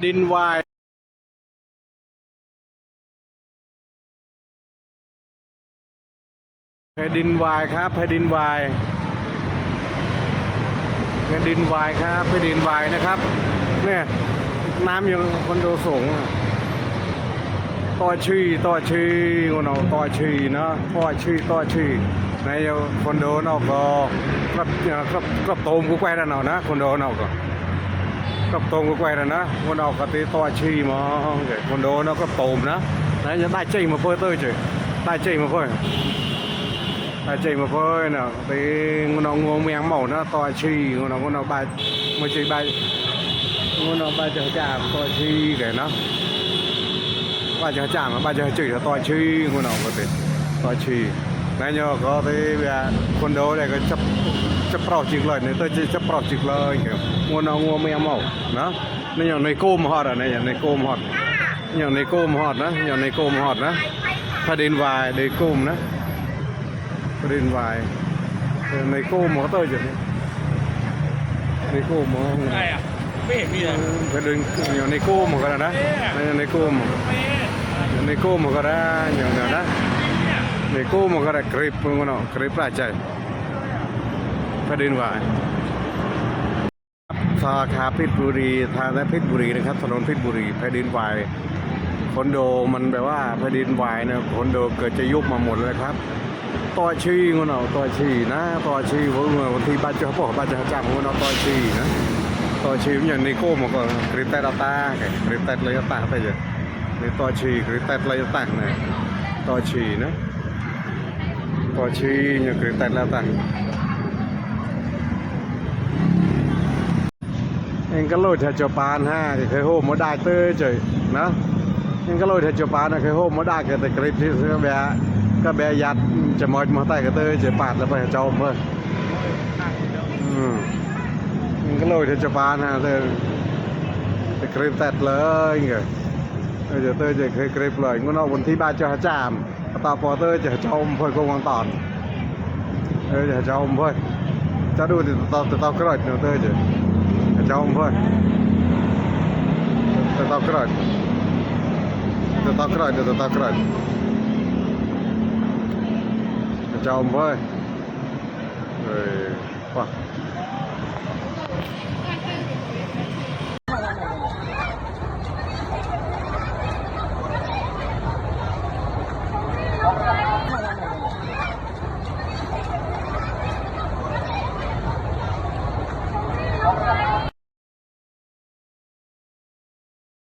ດິນໄຫວ ແຜ່ນດິນໄຫວຄັບ ແຜ່ນດິນໄຫວ ແຜ່ນດິນໄຫວຄັບ ແຜ່ນດິນໄຫວນະຄັບ. ນີ້ ນ້ຳຢູ່ຄອນໂດສູງ ຕໍ່ຊີ ຕໍ່ຊີ ງວນອອກຕໍ່ຊີເນາະ ຕໍ່ຊີ ຕໍ່ຊີ ໃນຄອນໂດເນາະ ກໍກັບ ເອີ ກັບ ກັບໂຕມກູແກນເນາະ ຄອນໂດເນາະ ກໍກັບໂຕມກູແກນນະ ງວນອອກກໍຕິຕໍ່ຊີມາ ຄອນໂດເນາະ ກັບໂຕມນະ ໃນຈະໄດ້ເຈັງມາເປີດເຕີເຈ ໄດ້ເຈັງມາເປີດ ໄດ້ເຈັງມາເປີດເນາະ ຕິງວນອອກງວງມຽງເມົານະ ຕໍ່ຊີ ງວນອອກ ງວນອອກ ໄດ້ ເມື່ອກີ້ໄດ້ ງວນອອກໄດ້ຈະຈາມຕໍ່ຊີແກນະ ໄດ້ຈະຈາມ ໄດ້ຈະຈື່ຕໍ່ຊີ ງວນອອກກໍຕິຕໍ່ຊີ ໃນຍອກກໍຕິເວລາຄົນໂດໄດ້ກໍຈັບ ຈັບເປົາຈິກເລີຍ ໃນເຕີຈະຈັບເປົາຈິກເລີຍ ງວນອອກງວງມຽງເມົານະ ໃນຍອກໃນໂກມຮອດ ໃນຍອກໃນໂກມຮອດ ໃນຍອກໃນໂກມຮອດນະ ໃນຍອກໃນໂກມຮອດນະ ພະດິນວາຍໃນໂກມນະ. ແຜ່ນດິນໄຫວ ເອີ ໃນໂກມກໍເຕີຈະ ໃນໂກມ ໃຊ່ອະ ໄມ່ເຫັນມີເລີຍ ເອີ ແຜ່ນດິນ ໃນໂກມກໍໄດ້ນະ ໃນໂກມ ໃນໂກມກໍໄດ້ ແນວນັ້ນນະ ໃນໂກມກໍໄດ້ ກຣິບເນາະ ກຣິບຫຼາຍໃຈ ແຜ່ນດິນໄຫວ. ສາຂາເພັດບຸຣີ ທາງເພັດບຸຣີນະຄັບ ຖະໜົນເພັດບຸຣີ ແຜ່ນດິນໄຫວ ຄອນໂດມັນແບບວ່າແຜ່ນດິນໄຫວນະ ຄອນໂດເກືອບຈະຍຸບມາໝົດເລີຍຄັບ ຕໍ່ຊີງວນອອກ ຕໍ່ຊີນະ ຕໍ່ຊີ ເບິ່ງວັນທີບາດເຈົ້າ ບາດເຈົ້າຈຳງວນອອກ ຕໍ່ຊີນະ ຕໍ່ຊີ ມັນຢູ່ໃນໂກມກໍກຣິບແຕດລາຕາ ກຣິບແຕດລາຕາໄປເລີຍ ໃນຕໍ່ຊີ ກຣິບແຕດລາຕານະ ຕໍ່ຊີນະ ຕໍ່ຊີ ຍັງກຣິບແຕດລາຕາ. ເອັງກະໂລດທະຈົປານຫາ ເຄີຍໂຮມບໍ່ໄດ້ເຕີເຈີນະ ເອັງກະໂລດທະຈົປານຫາ ເຄີຍໂຮມບໍ່ໄດ້ ກະແຕ່ກຣິບທີ່ກະແບ ກະແບຍັດຈະມອດມາໃຕ້ກະເຕີເຈີ ປາດລະໄປຫາເຈົ້າເພິ່ນ ອືມ ເອັງກະໂລດທະຈົປານຫາເຕີ ກະກຣິບແຕດເລີຍ ເອີ ເຕີເຈີ ເຄີຍກຣິບເລີຍ ງວນອອກວັນທີບາດເຈົ້າຫາຈາມ ກະຕາປອເຕີຈະເຈົ້າອຳເພີກວງວັງຕອນ ເອີ ຈະເຈົ້າອຳເພີ ຈະດູຕິດຕໍ່ ຕິດຕໍ່ກຣອດເຕີເຈີ ຈະເຈົ້າອຳເພີ ຕິດຕໍ່ກຣອດ ຕິດຕໍ່ກຣອດ ຕິດຕໍ່ກຣອດ ຈະເຈົ້າອຳເພີ ເອີ ປະ